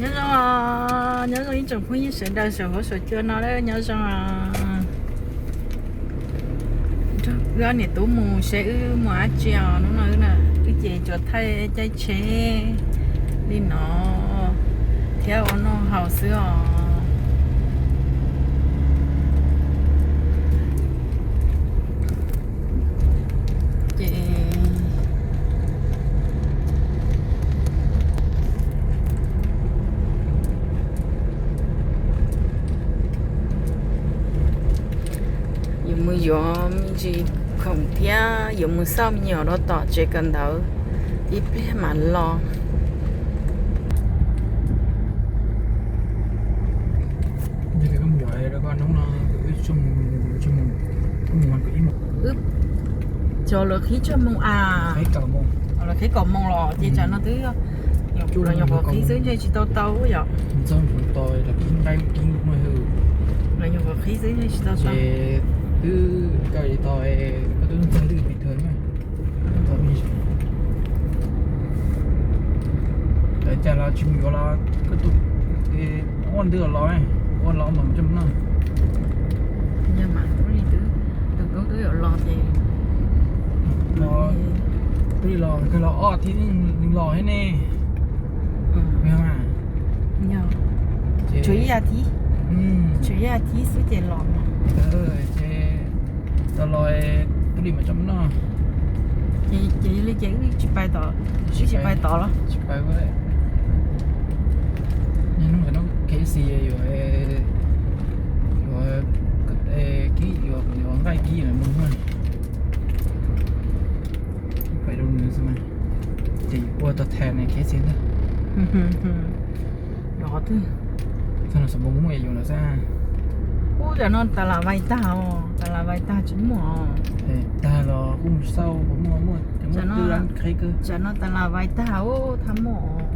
Nyob zoo, nyob zoo ib tsoom phooj ywg sawv daws saum huab saum cua no, nyob zoo. Wb ob niam tub mus seb wb mus dab tsi os. Hnub no wb ces tsuas thaij caij tsheb li no thiab ua noj haus xwb os. Ces yuav mus yuav me ntsis khoom thiab yuav mus xauj me nyuam rau tom tsev kawm ntawv ib pliag mam los. Cov lawv qhib tsawg moos a? Lawv qhib kaum moos los ces tsam no twb los nyuam qhuav qhib xwb ntshe tsis tau tau yom. Los nyuam qhuav qhib xwb ntshe tsis tau tau. Twb kawm tau, koj twb txog twb pim thawj na. Lawv cas los tsis mus yuav los koj tus ua ntwg los, ua los mas coj mus noj. Yog mas tus tub twb yuav los ces, twb los kawg los ob thiv nws los thiab ne. Tshuav ib as thiv, tshuav ib as thiv xwb ces los. Ces tau los, tub li mas coj mus noj. Ces yog li ces wb tsis pais tod, wb tsis pais tod los? Tsis pais. Niaj hnub ntawm no K F C yuav, yuav, kib yuav, yuav nqaij kib yuav mus na. Pais rau nws xwb mas, ces yuav ua tau thais ne K F C ntag. Los qhov twg? Txog no xav muaj muaj yuav los xab. Ub, tam no tas las vais tag os, tas las vais tag tsis muaj os. Tag los kuj mus xauj puas muaj, muaj ces muaj twb lab qheb kawg. Tam no tas las vais tag ub, thab muaj os.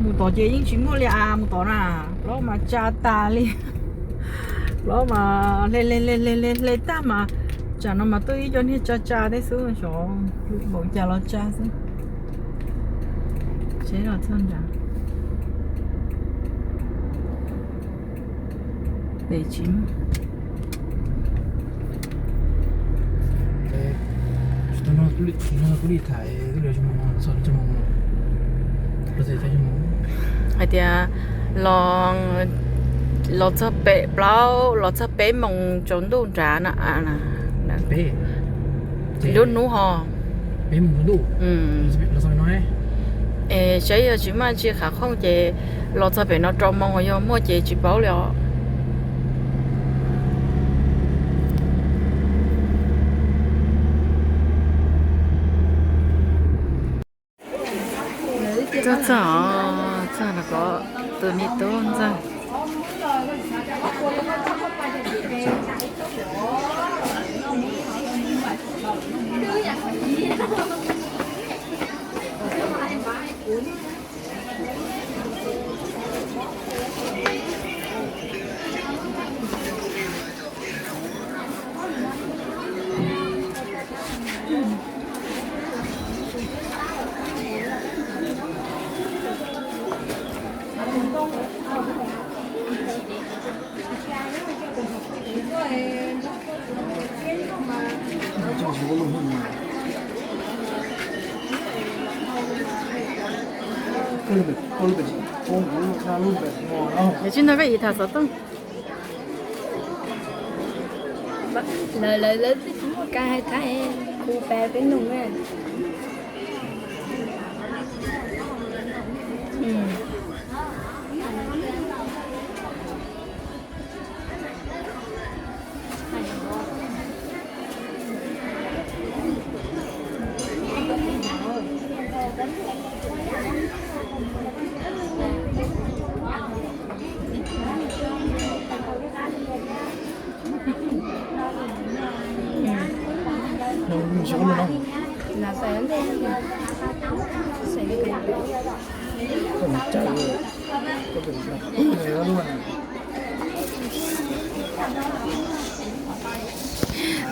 Mus tod ces yeej tsis muaj li as, mus tod na, plaub mas tsa tas li. Plaub mas hle hle hle hle hle tag mas, tsam no mas tuaj ib co niag tsa tsa tej xwb, xyov npaum cas los tsa xwb. Seb los txog nrad. Pem tsis muaj. Hais tias los, los txog pem plaub, los txog peb moos tsaus ntuj nrad na. Lub hnub ho. Es saib yog tsis muaj tsi qhav qhooj ces los txog pem no rau moos, yog muaj ces tsis paub li os. Txog, txog, txog los ko, tus niam tub ntxawg. Tsis nrog koj yim tham xov tooj. Lawv, lawv twb tsis muaj kas hais Thaib, kuv pas peb nug na.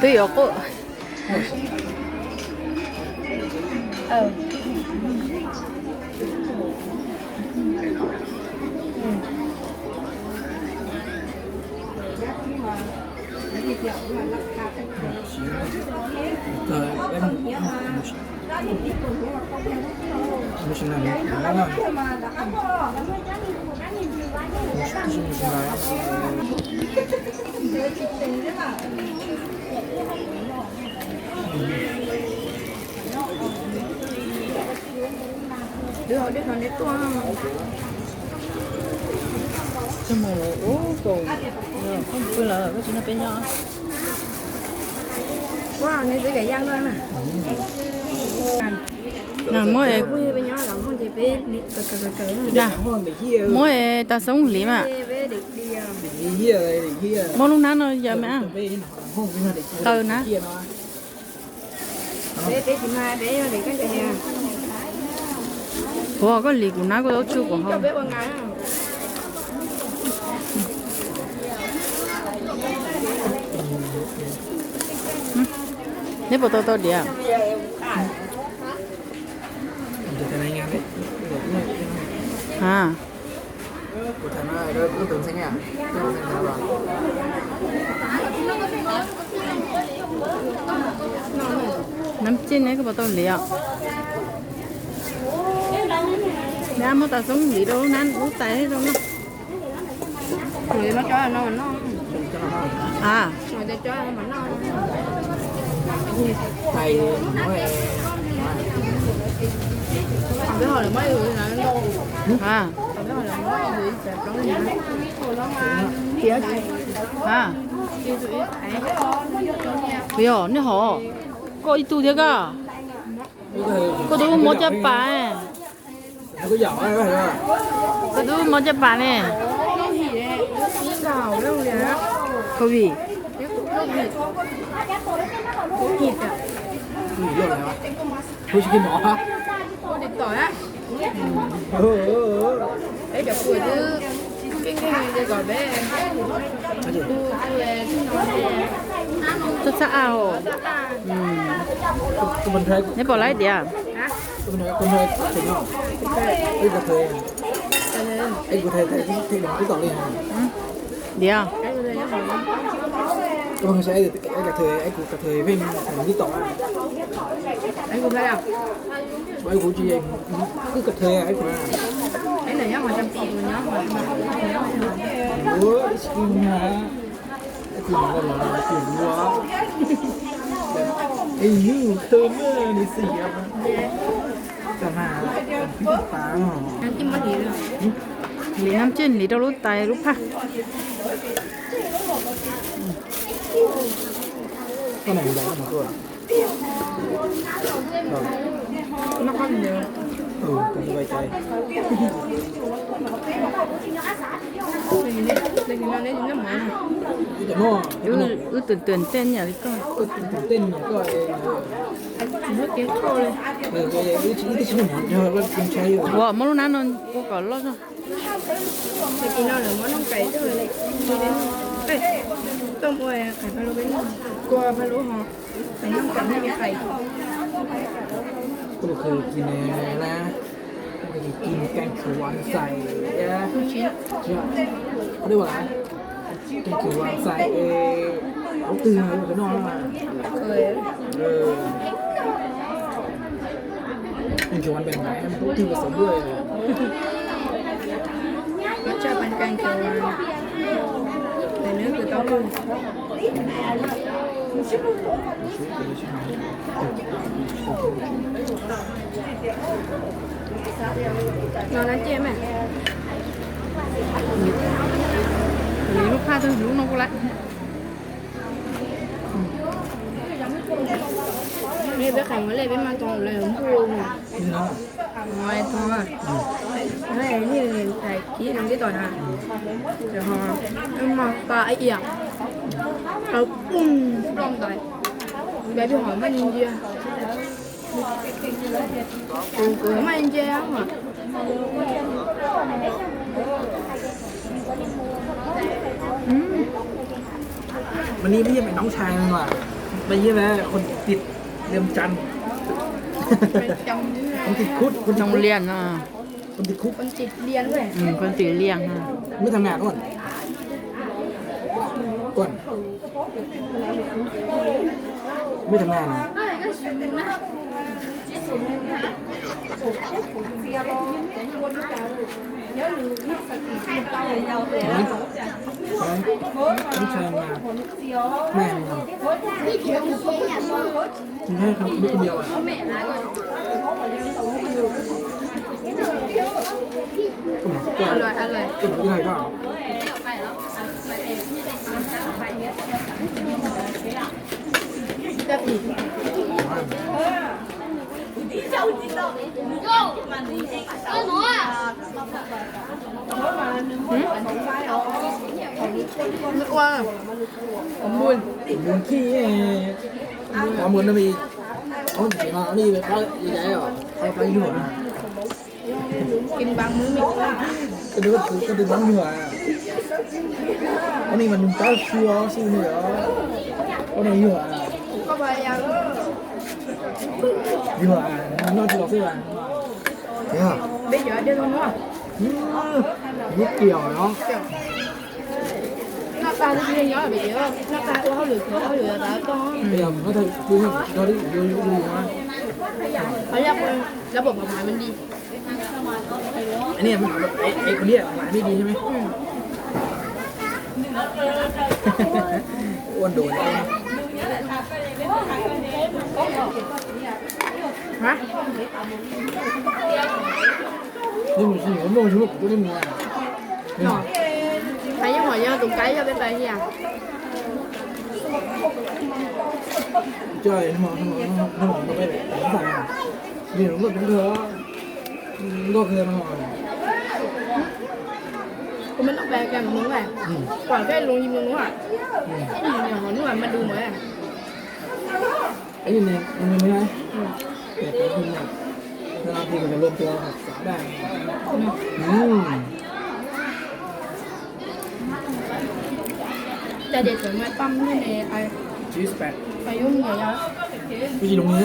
Twb yuav quaj. Twb ho dej no neb tuaj. Txog mus lawm ub, kaum, pw lawm koj tsis nrog peb nyob. Muab es, muab es tas xoob hliv mas. Muab lub hnab no yog mas. Taw na. Ua koj hliv kuv hnab koj tau tswj kuv ho. Neb puas tau tau diav? A, nab cij ne koj puas tau hliv os? Nab muab tas xoob hliv rau lub hnab lub tais rau no. A, a, yog nej hov, koj ib tug thiab koj. Koj tus mob caj pas, koj tus mob caj pas ne. Covid. Txhob txhab a os. Neb puas laib diav? Diav. Hliv nab cij hliv rau lub tais lub phaj. Wb twm twm tej niam li koj. Ua muab lub nab no ua kom loj zog. No na cej mas. Lub phaj twg lub no kuj lawm. Peb qhais ua lej peb mas tau lawm npuj. Tais kib no tib tom na, ho mos tas ib yam, tau pum rau ntais, peb hom maj ntsia, maj ntsia. Mà đi bây giờ mày đóng sàn mà. Mày với mày còn thịt liêm chăn. Con ti khub, con ti khub. Nông Liên à. Con ti khub. Con ti Liên. Ừ, con ti Liên à. Mới thằng nào con? Con. Mới thằng nào nè? Hả? Hả? Không sao mà. Mẹ mà. Không thấy không biết cái điều à. Cái này đó. Ua, mùi. Mùi khi. Có mùi nó bị. Có gì mà nó bị. Có gì đấy rồi. Có cái gì mà. Cái đứa, cái đứa bắn nhựa à? Có đi mà đừng có xua xíu nữa rồi. Có này nhựa à? Nhựa à? Nó chỉ đọc xíu à? Thế à? Biết giờ đi luôn đúng không? Biết kiểu đó. Noj tag xwb tsis nyob pem ces, noj tag ua hauj lwm, ua hauj lwm tas toj. Bây giờ mình có thể đưa cho đi, đưa, đưa, đưa hả? Ở dọc là bộ bảo mãi mình đi. Anh em, em, em có đi ở ngoài đi đi chứ mấy? Ôn đồ này. Hả? Nhưng mà xin lỗi, mua chứ, tôi đi mua à? Hais yeej hom yog tus kab yog peb pais thiab. Trời, nó, nó, nó, nó, nó bay lại, nó phải à? Vì nó có chúng tôi á, nó có người nó hỏi. Kuv muab noj peb kag mus nua, kom peb loo yim mus nua. Ib nyuag hom nua mas du mus. Cái gì nè, mình mới nói. Để cái gì nè. Nó làm gì mà lông tua hạt xả đây. Ừ. Cà dê sữa ngoài tăm như này, ai. Cheese bag. Ai uống nhiều vậy? Cái gì đồng ý?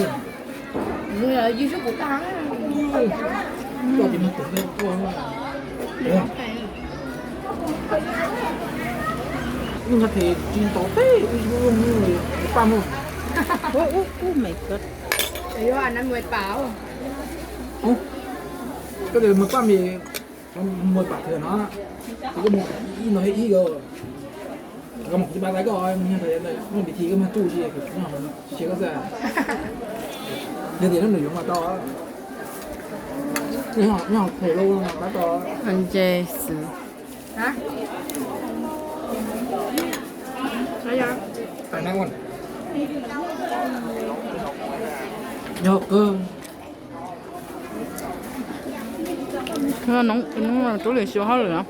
Như là dư sức của ta. Cho thì mình cũng không có. Ua, nws tsis tau teb, ua, paj mus. Ua, ua, ua, mày cất. Ua, koj tias mus paj mis, mus pam thwm no, ces koj mus ib no ib ko, koj mus kuv pab tau koj, mus pib thi koj mag tsuj si, kuv tsis nco koj xwb. Yog tias nws yuav mas tau, nyob phem lauj, pab tau. Ntse xwb. Hả? Sao vậy? Tài năng quá. Nyob cơ. Nóng, nóng là chú Luyện siêu hot rồi hả?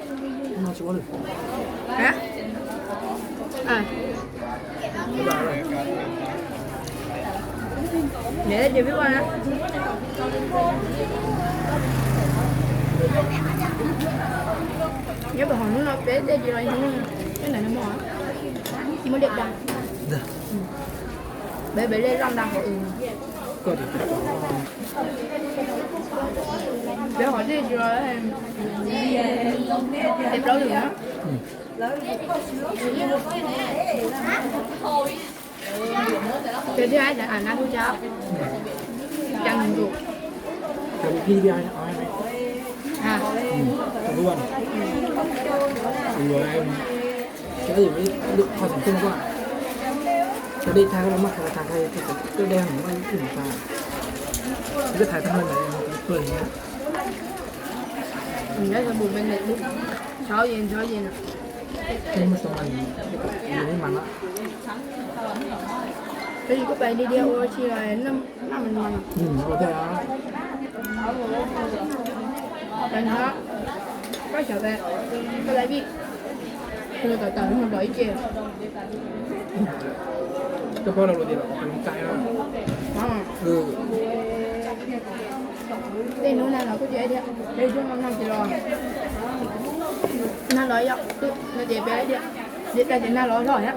Nó siêu hot rồi. Hả? À. Để cho biết qua đó. Nhớ bà hỏi nó nói bé đây thì là không, cái này nó mò. Chỉ mới đẹp đà. Được. Bé bé lên lon đà hỏi. Có thể. Bé hỏi đi rồi. Em đâu được nữa. Ừ. Ces thiaj hais tias a nab lub cab, cab nws nkaus. Cab lub phi thiab, a, cab lub, cab lub, cab lub, cab lub, cab dej tag los mas tag, tag, cab dej mas ib tug tag, cab tag tag los mas pw. Nyob zoo bus me ntsis, ntxhov yej ntxhov yej no. Tab sis kuv pais di dia ua tsis noj mas mas. Pais no, koj xyov pais, koj laiv vij, koj tawm tawm no pom ib ce. Koj paub lawm tias los tais no. Tej hnub nag los kuj tsis thiab, tej hnub nag tsis los. Nag los yog no ces peb thiab, ces tas ces nag los hlo thiab.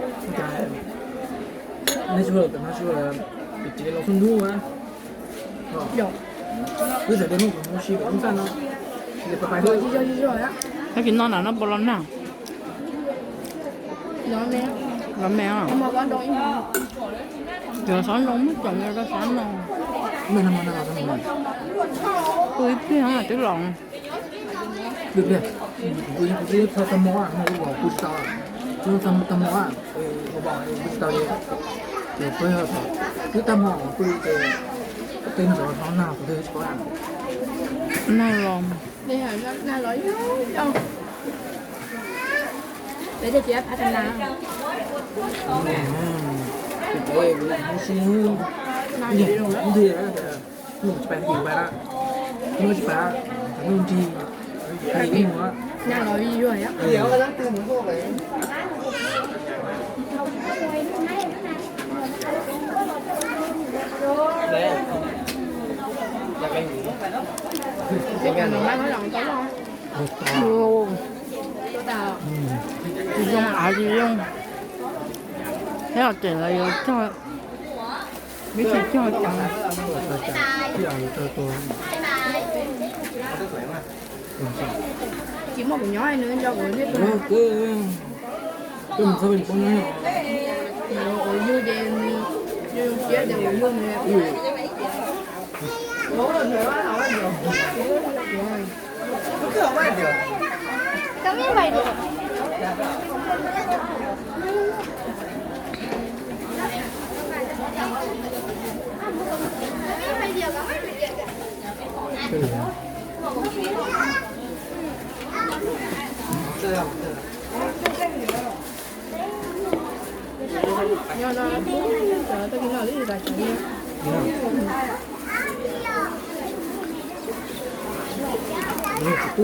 Nag tsis los, nag tsis los, tsis los xub hnub. Yog, Koj tsis noj na, no puas los nag? Los me. Cov xov zoo muab tsoom rau sab no. Kuv ib pliag twb los. Kuv tsis tau, kuv tsis tau, kuv tsis tau li. Twb tag hmo kuv tej no sov no nag kuv twb tsis paub. Nag los. Zoo av tsis zoo. Thiab los tseem los yuav cog, ib tsis cog cov. Tsis muaj kuv nyob nws nco kuv thiab. Kuv yug ces, yug ces kuv yug nws. Mus txog twb kis ob peb no tiag. Qhov loo tsuag tsis tau tiag. Yim tshuab yim kub, yim tshuab yim kub, mus pw,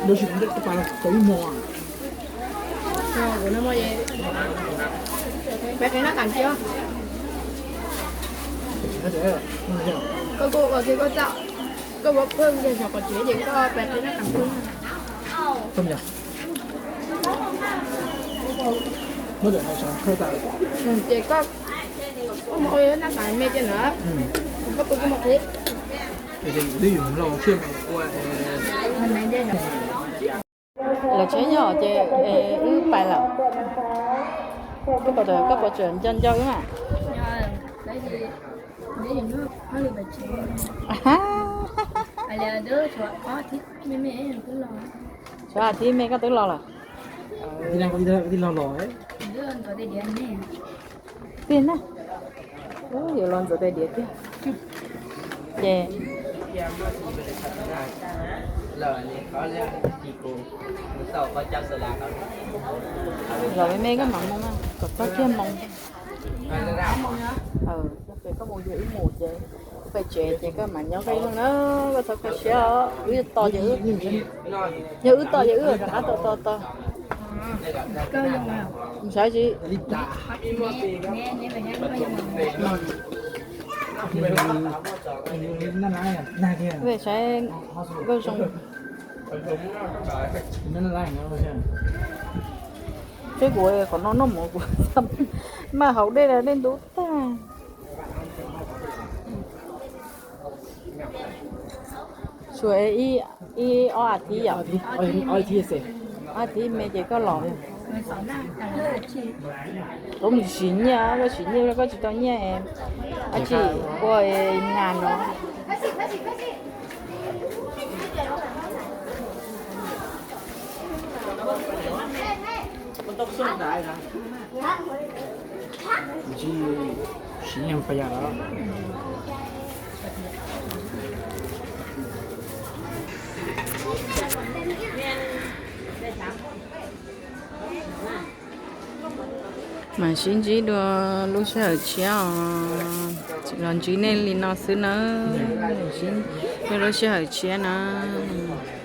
lub sij hawm tau ib hmos. Koj kuj ua kiag koj txaj, koj ua pawg yog xyov qhov tsev ces koj pab qhia nab qas pawg. Ces koj, koj mus ua nab qas me tiag na, koj pawg koj mus qhia. Lawv tsheb nyob ces wb pais lawm. Koj puas tseem nco nco wb mas? Tshuav as thiv me koj twb los lawm. Tiag na. Yuav los ntxuav tais diav tiag. Ces los me me koj mam mus na, kom txog kiag moo. Ces koj mus yog wb mus ces wb pais tsev ces koj mam nyob koj ib leeg na, koj txhob kho siab os. Wb tos ces wb, yog wb tos ces wb rov qab tos tos tos. Saib tsis, saib nkauj zoo. Saib kuv qhov no noj mov kuv maj haus dej, dej ntub tag. Tshuav ib ob as thiv yom? Ob as thiv me ces koj los. Koj mus siv nyiaj, koj siv nyiaj koj tsis tau nyiaj, dab tsi ua nas no. Siv nyiaj pab yam lawm. Mam sib ntsib dua lub sij hawm tshiab os. Los ntsib nej li no xwb nawb. Sib ntsib dua lub sij hawm tshiab nawb.